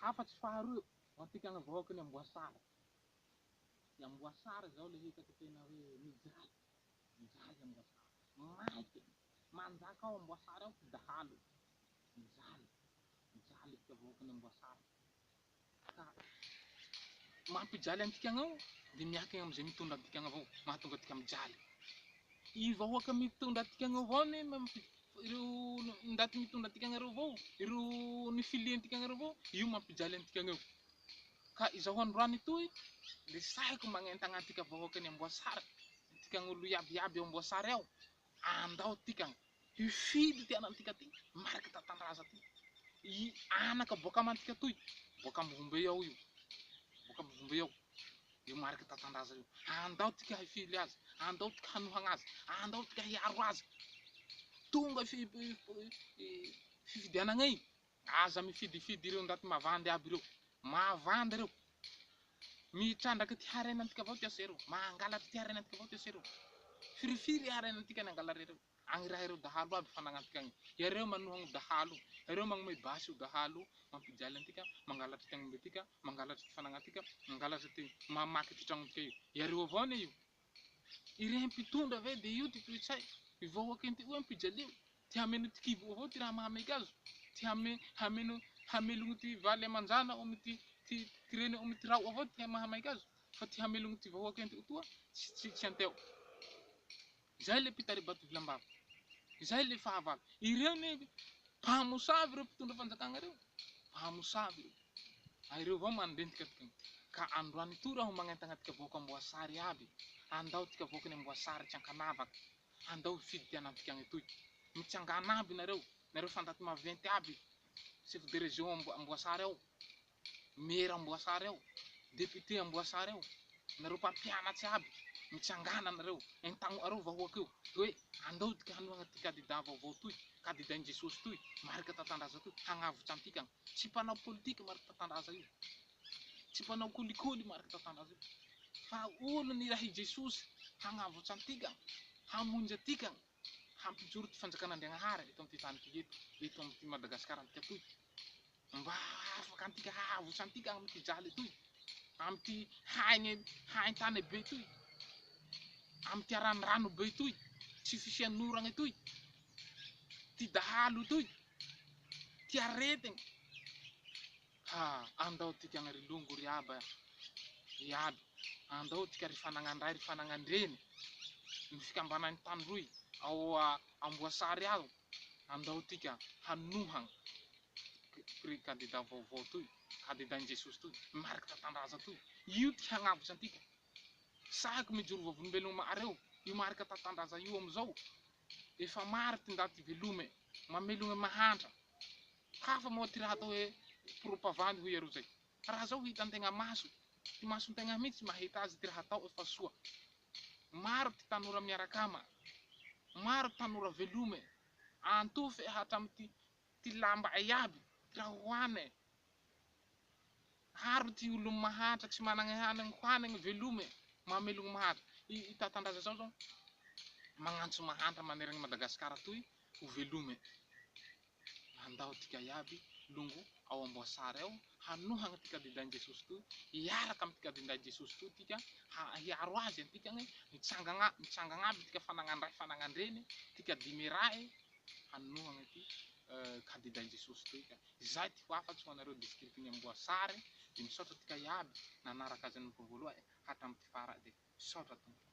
Hafatsy faharoa ho antika vahoaka ny Amboasary. I Amboasary zao le hitako tena hoe mijaly, mijaly Amboasary. Maike, manjaka ao Amboasary ao ty dahalo. Mijaly, mijaly tika vahoaka ny Amboasary. Ka mampijaly antika ao dia miankina amin'izay mitondra antika avao, mahatonga antika mijaly. I vahoaka mitondra antika avao anie ireo ndaty mitondra antika ireo avao, ireo nifiliantika ireo avao, io mampijaly antika eo. Ka izao androany itoy le sahiko magnentagna antika vahoaka ny Amboasary, antika olo iaby iaby ao Amboasary ao, andao tika hifidy ty anantika ty, Marc Tatandraza ty. I anaka boaka amantika toy, boaka Ambovombe ao io, boaka Ambovombe ao io Marc Tatandraza io. Andao tika hifily azy, andao tika hanohagna azy, andao tika hiaro azy. Tonga fifidianagna igny, aza mifidifidy ireo ndaty mavandy aby ireo, mavandy ireo. Mitrandraky ty harenantika avao ty asa ireo, mangalatry ty harenantika avao ty asa ireo. Firifiry harenantika nangalary ireo. Agny raha ireo dahalo aby fanagnantika agny. Iareo manohagna o dahalo, iareo magnomey basy o dahalo, mampijaly antika, mangalatry ty agnombentika, mangalatry ty fanagnantika, mangalatry ty mamaky ty tragnontika io. Iareo avao anie io. Irehy mpitondra ve de io ty toe-tsay? I vahoakenty io ampijalio. Ty hameno ty kibo avao ty raha mahameky azo. Ty hame hameno hamelogno ty valy aman-janao amy ty ty ty reny amy ty rao avao ty mahamaiky azo. Fa ty hamelogno ty vahoakenty io toa tsy tsy tsy anteo. Izay le mpitari-bato vilam-bava. Izay le fahavalo. Ireo ne mpamosavy ireo mpitondra fanjakana ireo. Mpamosavy ireo. A ireo avao mandentika tika. Ka androany tory aho magnentagna tika vahoaka Amboasary aby. Andao tika vahoaka ny Amboasary tsy ankanavaka. Andao hifidy ty anantika agny toy. Mitsangana aby nareo. Nareo fandaty maventy aby. Chef de région Amboasary ao. Maire Amboasary ao, député Amboasary ao, nareo mpampianatry aby, mitsangana nareo, entagno areo vahoaka io, hoe andao tika hanohagna ty candidat vaovao toy, candidat-n'i Jesosy toy, Marc Tatandraza toy, hagnavotra antika. Tsy mpanao politique Marc Tatandraza io, tsy mpanao kolikoly Marc Tatandraza io, fa olo nirahin'i Jesosy hagnavotra antika, hamonjy antika, hampijoro ty fanjakan'Andriagnahary eto amin'ity tany ty eto, eto amin'ity Madagasikara antika toy. Mba hahafaka antika hahavotra antika amin'ity jaly toy, amin'ity haigny haintany be toy, amin'ity ranorano be toy, tsy fisian'oragna toy, ty dahalo toy, ty aretigny. Ha, andao tika ry longo ry aba iaby, andao tika ry fanagnan-dray ry fanagnan-dreny, ny fikambanan'ny Tandroy ao Amboasary ao, andao tika hanohagna ry kandida vaovao toy, kandidan'i Jesosy toy, Marc Tatandraza toy, io ty hagnavotra antika. Sahiko mijoro vavolombelogno ama'areo, io Marc Tatandraza io amizao, efa maro ty ndaty velome, mamelogne mahantra. Hafa moa ty raha atao hoe propavandy hoy iareo zay. Raha zao hitan-tegna maso, ty mason-tegna mihitsy mahita azy ty raha atao efa soa. Maro ty tanora miaraka ama, maro tanora velome, antofe hatramy ty ty lamba iaby, ty raha hohane. Maro ty olo mahantra tsy managny hanigny hohanigny velome, mamelogny mahantra. I Tatandraza zao zao magnantso mahantra manerana Madagasikara toy ho velome. Andao tika iaby longo ao Amboasary ao hanohagna ty kandidà-n'i Jesosy toy, hiaraka amy ty kandidà-n'i Jesosy toy tika, hiaro azy antika agny, mitsangagna mitsangagna aby tika fanagnan-dray fanagnan-dreny, tika dimy ray hanohagna ty kandidà-n'i Jesosy toy ka. Izay ty ho hafatry ho anareo district-n'i Amboasary, de misaotra tika iaby nanaraka azy nanomboka voalohany hatramy ty farany, de misaotra tompoko.